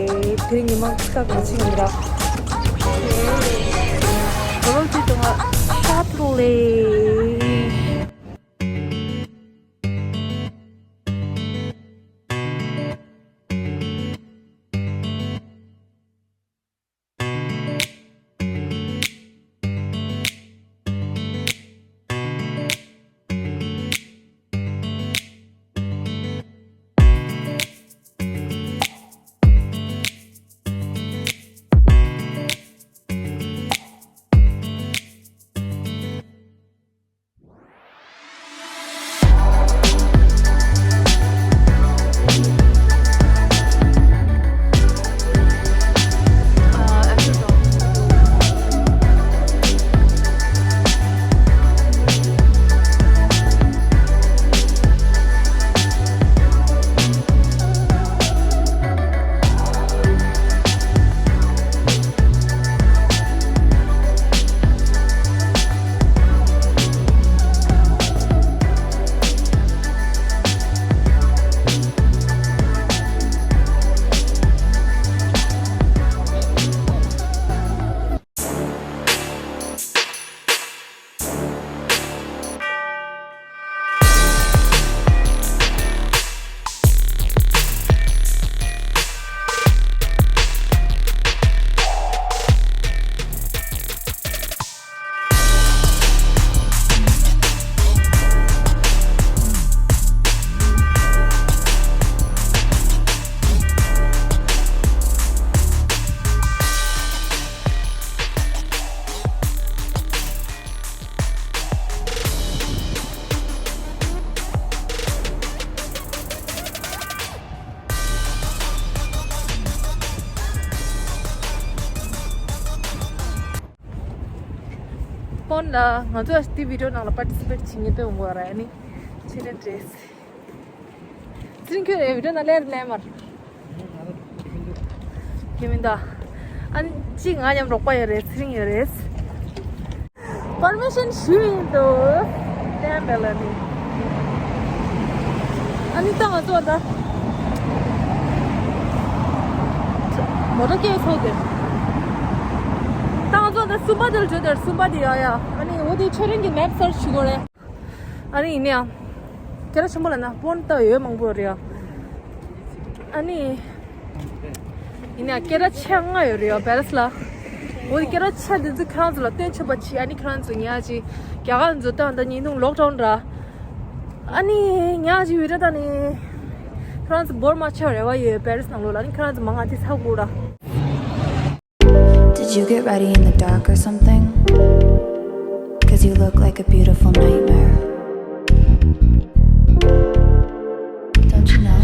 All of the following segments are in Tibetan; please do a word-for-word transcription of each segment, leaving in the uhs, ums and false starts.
དེ་རིང་ཉི་མ་སྐར་གང་ཅི་ཡིན་ར། ཨོ་ཁེ། ད་ལོ་ཅི་ཏོང་ང་ཤ་ཏུ་ལེ། སྤོན་ལ་ང་ཚོ་འདི་བི་ཌི་ཡོ་ནང་ལ་པར་ཊི་སི་པེཊ་བྱེད་མཁན་དཔེ་འོང་གི་རེད། ཨ་ནི་ཕྱི་ནས་འདྲེས། ཚེ་རིང་ཁྱོད་རེད་བི་ཌི་ཡོ་ནང་སླེབས་སླེབས་མར། ཁྱེད་མིན་ད། ཨ་ནི་གཅིག་ང་མཉམ་རོགས་པ་ཡོད་རེད། ཚེ་རིང་ཡོད་རེད། པར་མི་ཤན་ཞུས་ཡིན་འདུག་ཏན་པེ་ལ་ནི། ཨ་ནི་ད་ང་ཚོ་ད། མོ་ཊ་སྐད་ཚོགས་དེ། ད་ང་ཚོ་ད་སུམ་པ་དེར་འགྲོ་དེར་སུམ་པ་དེ་ཡ་ཡ། ཨ་ནི་འོ་དེ་ཆོས་རིང་གི་མེབ་སར་ཆི་ཞུ་དགོས་རེད། ཨ་ནི་ཡིན་ནའང་། སྐད་གྲགས་ཆེན་པོ་ལ་ན་སྤོན་ཏ་ཡོད་མང་པོ་རེད་ཡ། ཨ་ནི། ཡིན་ནའང་སྐད་གྲགས་ཆེ་ལྔ་ཡོད་རེད་ཡ་པེ་རི་སི་ལ། འོ་དེ་སྐད་གྲགས་ཆེ་དེ་ཚོ་ཁྱེད་རང་ཚོ་ལ་སྟོན་ཆོག་པ་བྱེད། ཨ་ནི་ཁྱེད་རང་ཚོ་ཉག་ཅིག་རྒྱ་གར་ཚོ་ལྟ་ད་ཉིན་ཐུང་ལོག་ཌའུན་ར། ཨ་ནི་ཉག་ཅིག་བི་ཌི་ཡོ་ལྟ་ནི། ཁྱེད་རང་ཚོ་བོར་མ་ཆགས་རེ་བ་ཡོད་པེ་རི་སི་ནང་ལོགས་ལ། ཨ་ནི་ཁྱེད་རང་ཚོ་མང་ང་དེ་ཚ་དགོས་ར། Did you get ready in the dark or something? 'Cause you look like a beautiful nightmare. Don't you know?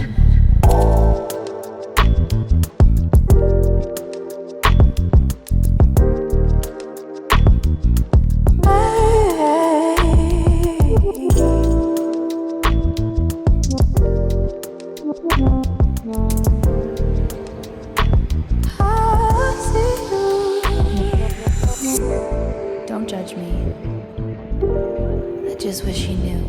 Don't judge me. I just wish you knew.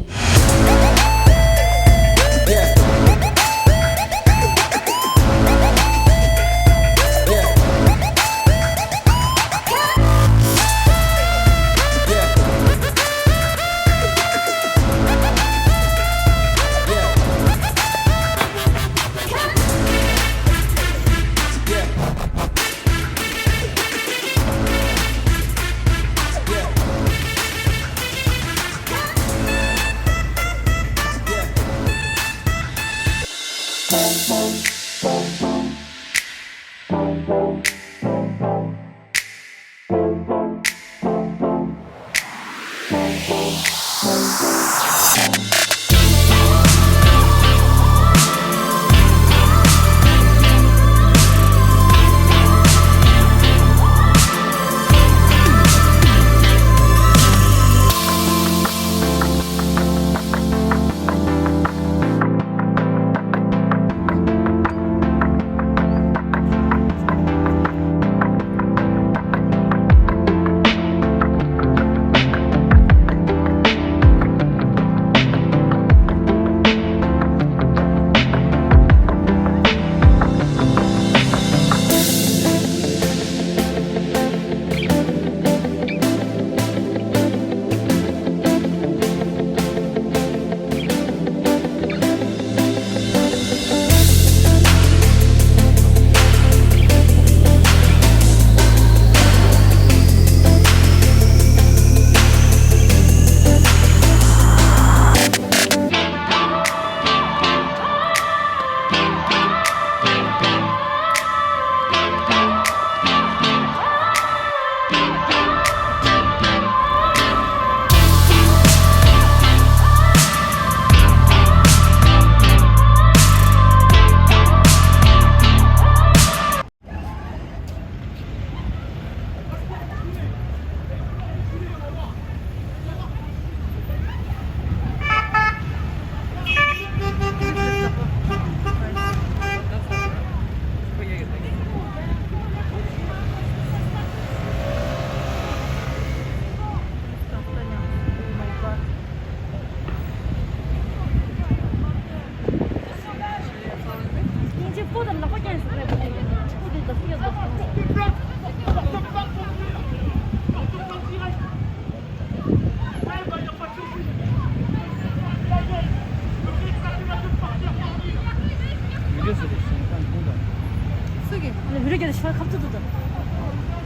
ལ་བི་རི་གེ་ཤོར་ཁབ་ཏུ་ཏུ་ཏུ།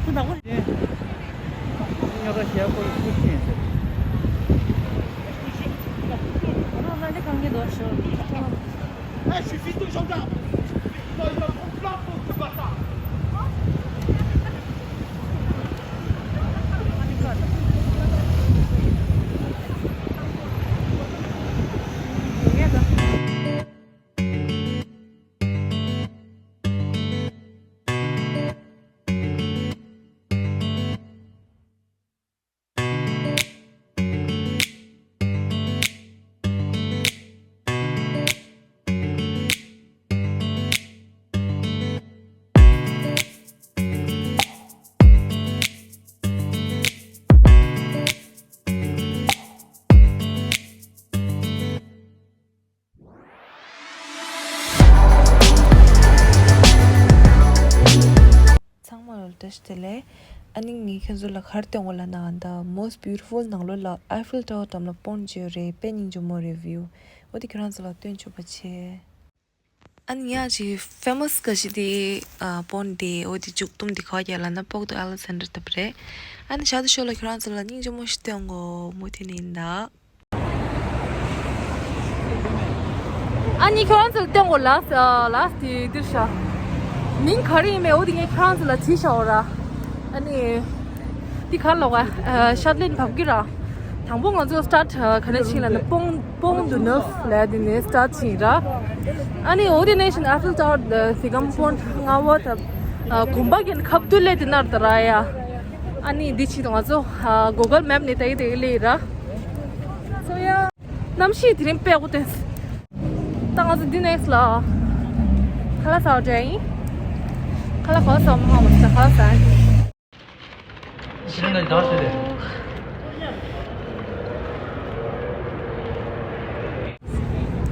ཁུ་ནག་པོ། ཉོ་ག་ཞེ་པོ་ཤུགས་ཆེན་ཟེར། ང་ལ་ནི་གང་གི་དོ་ཤོར། Eh, je suis fils de gendarme. Il y a mon plan pour ce bâtard. ཚང་མ་ལ་བཀྲ་ཤིས་བདེ་ལེགས། ཨ་ནི་ངས་ཁྱོད་ཚོ་ལ་ག་རེ་སྟོན་དགོས་ལབ་ན། ད་most beautiful ནང་ལོགས་ལ་Eiffel Tower འགྲམ་ལ་སྤོན་བྱས་རེད། དཔེ་སྙིང་རྗེ་མོ་རེད་view། འོ་དེ་ཁྱོད་རང་ཚོ་ལ་སྟོན་ཆོག་པ་བྱས། ཨ་ནི་ཡང་ཅིག་famous ག་ཞིག་དེ་ཨ་སྤོན་དེ་འོ་དེ་མཇུག་སྡོམ་དེ་ག་པར་རྒྱག་ལབ་ན་Porte de Alexandre ལྟ་བུ་རེད། ཨ་ནི་ཞག་དེ་ཞོར་ལ་ཁྱོད་རང་ཚོ་ལ་སྙིང་རྗེ་མོ་ཞིག་སྟོན་དགོས་མོ་དེ་ནི་ཡིན་ད། ཨ་ནི་ཁྱོད་རང་ཚོ་ལ་སྟོན་དགོས་ལགས། ལགས་དེ་འདིར་ཤ། མིང་ག་རེ་ཡིན་མེད་འོ་དེ་ངས་ཁྱོད་རང་ཚོ་ལ་བྲིས་བཞག་འོ་ར། ཨ་ནི་འདི་ག་ལོག་ཨ་ཤར་ལེན་བབས་ཀྱི་ར། དང་པོ་ང་ཚོ་start ག་ནས་ཕྱིན་ལབ་ན་Pont Pont du Neuf ལབ་དེ་ནས་start ཕྱིན་ར། ཨ་ནི་འོ་དེ་ནས་བཞིན་Eiffel Tower དེ་གམ་Pont ལྔ་པ་དང་གོམ་པ་གན་ཁབ་ཏུ་ལས་དེ་ནར་ད་ར་ཡ། ཨ་ནི་འདི་ཕྱིན་ང་ཚོ་Google Map ནས་དེ་དེ་ལས་ར། So yeah. གནམ་གཤིས་དེ་རིང་དཔེ་ཡག་པོ་བསྟན། ད་ང་ཚོ་འདི་next ལ་ཁ་ལག་ཟ་བར་འགྲོ་ཡིན། ཁ་ལག་ག་ཟ་མ་ཧ་མ་ཟ་ཁ་ལག་ཟ།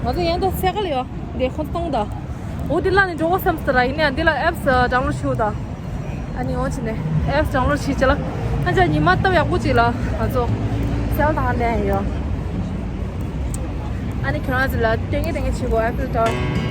ང་ཚོ་ཡན་དུ་སེ་ག་ལ་ཡོད་འདི་ཁོ་གཏོང་ད། འོ་འདི་ལ་ནི་འགྲོ་གོ་བསམ་སྟེ་ར་ཡིན་ནའང་འདི་ལ་apps download བྱེད་དགོས་ད། ཨ་ནི་འོ་ཅི་ནས་apps download བྱེད་ཅི་ལ། ཨ་ཅག་ཉི་མ་སྟབས་ཡག་པོ་ཅིག་ལ་ང་ཚོ་སེལ་དང་ལེན་ཡོད། ཨ་ནི་ཁྱོད་རང་ཚོ་ལ་ཏེ་ངེ་ཏེ་ངེ་བྱེད་དགོས་Eiffel Tower།